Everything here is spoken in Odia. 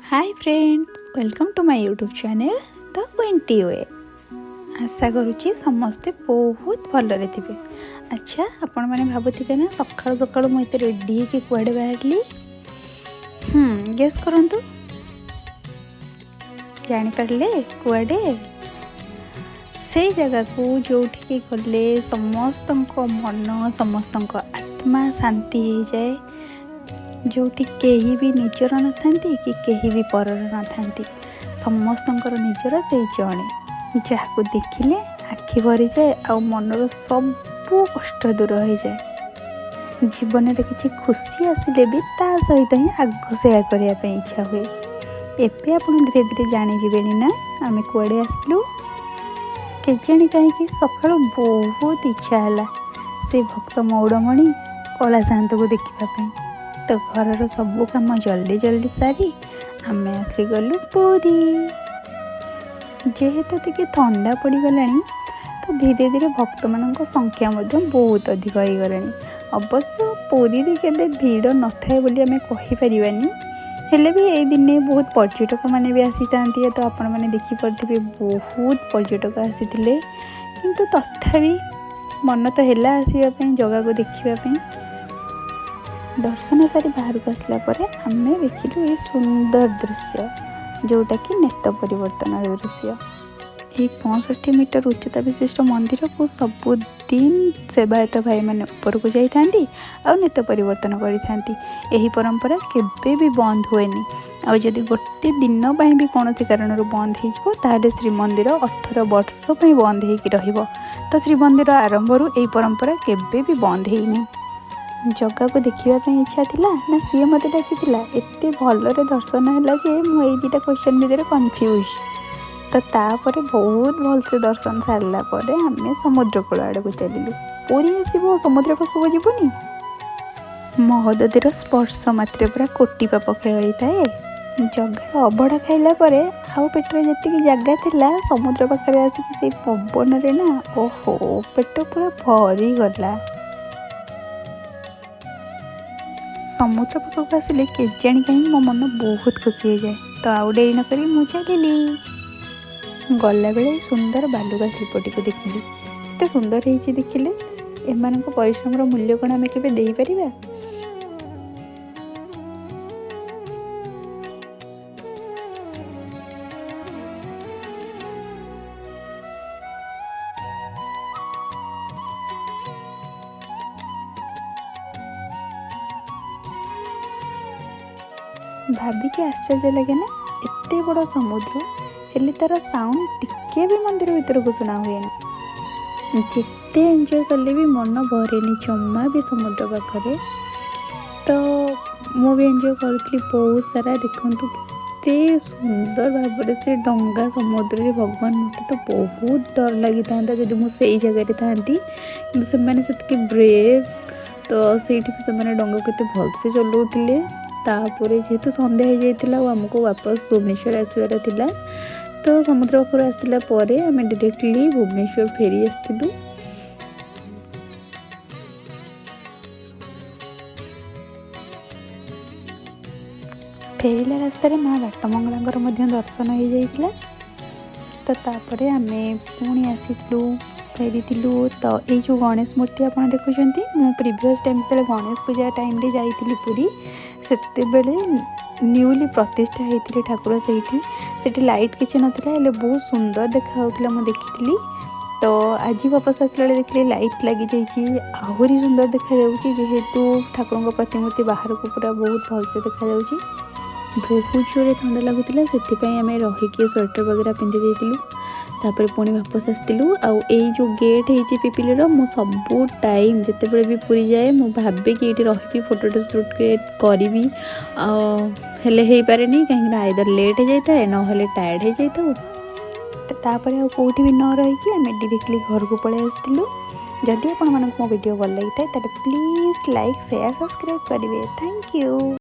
Hi friends, welcome to my YouTube channel, The Twenty Way. ଆଶା କରୁଛି ସମସ୍ତେ ବହୁତ ଭଲରେ ଥିବେ। ଆଚ୍ଛା, ଆପଣମାନେ ଭାବୁଥିବେ ନା, ସକାଳୁ ସକାଳୁ ମୁଁ ଏତେ ରେଡ଼ି ହେଇକି କୁଆଡ଼େ ବାହାରିଲି? ଗେସ୍ କରନ୍ତୁ। ଜାଣିପାରିଲେ କୁଆଡ଼େ? ସେଇ ଜାଗାକୁ ଯେଉଁଠିକି ଗଲେ ସମସ୍ତଙ୍କ ମନ, ସମସ୍ତଙ୍କ ଆତ୍ମା ଶାନ୍ତି ହେଇଯାଏ, ଯେଉଁଠି କେହି ବି ନିଜର ନଥାନ୍ତି କି କେହି ବି ପରର ନଥାନ୍ତି। ସମସ୍ତଙ୍କର ନିଜର ସେଇ ଜଣେ, ଯାହାକୁ ଦେଖିଲେ ଆଖି ଭରିଯାଏ ଆଉ ମନର ସବୁ କଷ୍ଟ ଦୂର ହୋଇଯାଏ। ଜୀବନରେ କିଛି ଖୁସି ଆସିଲେ ବି ତା ସହିତ ହିଁ ଆଗ ସେୟାର କରିବା ପାଇଁ ଇଚ୍ଛା ହୁଏ। ଏବେ ଆପଣ ଧୀରେ ଧୀରେ ଜାଣିଯିବେଣି ନା ଆମେ କୁଆଡ଼େ ଆସିଲୁ? କେଜାଣି କାହିଁକି ସକାଳୁ ବହୁତ ଇଚ୍ଛା ହେଲା ସେ ଭକ୍ତ ମଉଡ଼ମଣି କଳା ସାଆନ୍ତକୁ ଦେଖିବା ପାଇଁ। ତ ଘରର ସବୁ କାମ ଜଲ୍ଦି ଜଲ୍ଦି ସାରି ଆମେ ଆସିଗଲୁ ପୁରୀ। ଯେହେତୁ ଟିକେ ଥଣ୍ଡା ପଡ଼ିଗଲାଣି, ତ ଧୀରେ ଧୀରେ ଭକ୍ତମାନଙ୍କ ସଂଖ୍ୟା ମଧ୍ୟ ବହୁତ ଅଧିକ ହେଇଗଲାଣି। ଅବଶ୍ୟ ପୁରୀରେ କେବେ ଭିଡ଼ ନଥାଏ ବୋଲି ଆମେ କହିପାରିବାନି, ହେଲେ ବି ଏଇ ଦିନେ ବହୁତ ପର୍ଯ୍ୟଟକମାନେ ବି ଆସିଥାନ୍ତି। ତ ଆପଣମାନେ ଦେଖିପାରୁଥିବେ, ବହୁତ ପର୍ଯ୍ୟଟକ ଆସିଥିଲେ। କିନ୍ତୁ ତଥାପି ମନ ତ ହେଲା ଆସିବା ପାଇଁ, ଜଗାକୁ ଦେଖିବା ପାଇଁ। ଦର୍ଶନ ସାରି ବାହାରକୁ ଆସିଲା ପରେ ଆମେ ଦେଖିଲୁ ଏଇ ସୁନ୍ଦର ଦୃଶ୍ୟ, ଯେଉଁଟାକି ନେତ ପରିବର୍ତ୍ତନର ଦୃଶ୍ୟ। ଏହି 65 ମିଟର ଉଚ୍ଚତା ବିଶିଷ୍ଟ ମନ୍ଦିରକୁ ସବୁଦିନ ସେବାୟତ ଭାଇମାନେ ଉପରକୁ ଯାଇଥାନ୍ତି ଆଉ ନେତ ପରିବର୍ତ୍ତନ କରିଥାନ୍ତି। ଏହି ପରମ୍ପରା କେବେ ବି ବନ୍ଦ ହୁଏନି। ଆଉ ଯଦି ଗୋଟେ ଦିନ ପାଇଁ ବି କୌଣସି କାରଣରୁ ବନ୍ଦ ହେଇଯିବ, ତାହେଲେ ଶ୍ରୀମନ୍ଦିର 18 ବର୍ଷ ପାଇଁ ବନ୍ଦ ହେଇକି ରହିବ। ତ ଶ୍ରୀମନ୍ଦିର ଆରମ୍ଭରୁ ଏହି ପରମ୍ପରା କେବେ ବି ବନ୍ଦ ହେଇନି। ଜଗାକୁ ଦେଖିବା ପାଇଁ ଇଚ୍ଛା ଥିଲା ନା ସିଏ ମୋତେ ଡାକିଥିଲା ଏତେ ଭଲରେ ଦର୍ଶନ ହେଲା ଯେ ମୁଁ ଏଇ ଦୁଇଟା କ୍ୱେଶ୍ଚନ୍ ଭିତରେ କନଫ୍ୟୁଜ୍। ତ ତାପରେ ବହୁତ ଭଲସେ ଦର୍ଶନ ସାରିଲା ପରେ ଆମେ ସମୁଦ୍ର କୂଳ ଆଡ଼କୁ ଚାଲିଲୁ। ପୁରୀ ଆସିବ, ସମୁଦ୍ର ପାଖକୁ ଯିବୁନି? ମହୋଦଧିର ସ୍ପର୍ଶ ମାତ୍ରେ ପୁରା କୋଟି ପାପ କ୍ଷୟ ହେଇଥାଏ। ଜଗାର ଅବଢ଼ା ଖାଇଲା ପରେ ଆଉ ପେଟରେ ଯେତିକି ଜାଗା ଥିଲା, ସମୁଦ୍ର ପାଖରେ ଆସିକି ସେଇ ପବନରେ ନା, ଓହୋ, ପେଟ ପୁରା ଭରିଗଲା। ସମୁଦ୍ର ପାଖକୁ ଆସିଲେ କେଜାଣି କାହିଁକି ମୋ ମନ ବହୁତ ଖୁସି ହେଇଯାଏ। ତ ଆଉ ଡେରି ନକରି ମୁଁ ଚାଲିଲି। ଗଲାବେଳେ ସୁନ୍ଦର ବାଲୁକା ଶିଳ୍ପଟିକୁ ଦେଖିଲି। କେତେ ସୁନ୍ଦର ହେଇଛି ଦେଖିଲେ। ଏମାନଙ୍କ ପରିଶ୍ରମର ମୂଲ୍ୟ କ'ଣ ଆମେ କେବେ ଦେଇପାରିବା? ଭାବିକି ଆଶ୍ଚର୍ଯ୍ୟ ଲାଗେ ନା, ଏତେ ବଡ଼ ସମୁଦ୍ର, ହେଲେ ତା'ର ସାଉଣ୍ଡ ଟିକେ ବି ମନ୍ଦିର ଭିତରକୁ ଶୁଣା ହୁଏନି। ଯେତେ ଏନ୍ଜୟ କଲେ ବି ମନ ଭରେନି ଜମା ବି ସମୁଦ୍ର ପାଖରେ। ତ ମୁଁ ବି ଏନ୍ଜୟ କରୁଥିଲି ବହୁତ ସାରା। ଦେଖନ୍ତୁ, କେତେ ସୁନ୍ଦର ଭାବରେ ସେ ଡଙ୍ଗା ସମୁଦ୍ରରେ। ଭଗବାନ, ମୋତେ ତ ବହୁତ ଡର ଲାଗିଥାନ୍ତା ଯଦି ମୁଁ ସେଇ ଜାଗାରେ ଥାନ୍ତି। କିନ୍ତୁ ସେମାନେ ସେତିକି ବ୍ରେଭ୍, ତ ସେଇଠି ବି ସେମାନେ ଡଙ୍ଗାକୁ କେତେ ଭଲସେ ଚଲାଉଥିଲେ। ତାପରେ ଯେହେତୁ ସନ୍ଧ୍ୟା ହେଇଯାଇଥିଲା ଆଉ ଆମକୁ ବାପସ ଭୁବନେଶ୍ୱର ଆସିବାର ଥିଲା, ତ ସମୁଦ୍ର ପାଖରୁ ଆସିଲା ପରେ ଆମେ ଡିରେକ୍ଟଲି ଭୁବନେଶ୍ୱର ଫେରି ଆସିଥିଲୁ। ଫେରିଲା ରାସ୍ତାରେ ମା ବାଟମଙ୍ଗଳାଙ୍କର ମଧ୍ୟ ଦର୍ଶନ ହେଇଯାଇଥିଲା। ତ ତାପରେ ଆମେ ପୁଣି ଆସିଥିଲୁ, ଫେରିଥିଲୁ। ତ ଏଇ ଯେଉଁ ଗଣେଶ ମୂର୍ତ୍ତି ଆପଣ ଦେଖୁଛନ୍ତି, ମୁଁ ପ୍ରିଭିୟସ୍ ଟାଇମ୍ ଯେତେବେଳେ ଗଣେଶ ପୂଜା ଟାଇମ୍ରେ ଯାଇଥିଲି ପୁରୀ, ସେତେବେଳେ ନ୍ୟୁଲି ପ୍ରତିଷ୍ଠା ହେଇଥିଲେ ଠାକୁର ସେଇଠି। ସେଠି ଲାଇଟ୍ କିଛି ନଥିଲା, ହେଲେ ବହୁତ ସୁନ୍ଦର ଦେଖାଯାଉଥିଲା, ମୁଁ ଦେଖିଥିଲି। ତ ଆଜି ବାପସ ଆସିଲା ବେଳେ ଦେଖିଲି ଲାଇଟ୍ ଲାଗିଯାଇଛି, ଆହୁରି ସୁନ୍ଦର ଦେଖାଯାଉଛି, ଯେହେତୁ ଠାକୁରଙ୍କ ପ୍ରତିମୂର୍ତ୍ତି ବାହାରକୁ ପୁରା ବହୁତ ଭଲସେ ଦେଖାଯାଉଛି। ବହୁତ ଜୋରେ ଥଣ୍ଡା ଲାଗୁଥିଲା, ସେଥିପାଇଁ ଆମେ ରହିକି ସ୍ୱେଟର ବଗେରା ପିନ୍ଧି ଦେଇଥିଲୁ। ତାପରେ ପୁଣି ବାପସ ଆସିଥିଲୁ। ଆଉ ଏଇ ଯେଉଁ ଗେଟ୍ ହେଇଛି ପିପିଲିର, ମୁଁ ସବୁ ଟାଇମ୍ ଯେତେବେଳେ ବି ପୁରୀ ଯାଏ, ମୁଁ ଭାବେ କି ଏଇଠି ରହିବି, ଫଟୋଟେ ସୁଟ୍ କରିବି। ଆଉ ହେଲେ ହେଇପାରେନି, କାହିଁକିନା ଆଇଦର ଲେଟ୍ ହେଇଯାଇଥାଏ, ନହେଲେ ଟାୟାର୍ଡ଼ ହେଇଯାଇଥାଉ। ତ ତାପରେ ଆଉ କେଉଁଠି ବି ନ ରହିକି ଆମେ ଡିରେକ୍ଟଲି ଘରକୁ ପଳେଇ ଆସିଥିଲୁ। ଯଦି ଆପଣମାନଙ୍କୁ ମୋ ଭିଡ଼ିଓ ଭଲ ଲାଗିଥାଏ, ତାହେଲେ ପ୍ଲିଜ୍ ଲାଇକ୍, ସେୟାର, ସବସ୍କ୍ରାଇବ୍ କରିବେ। Thank you.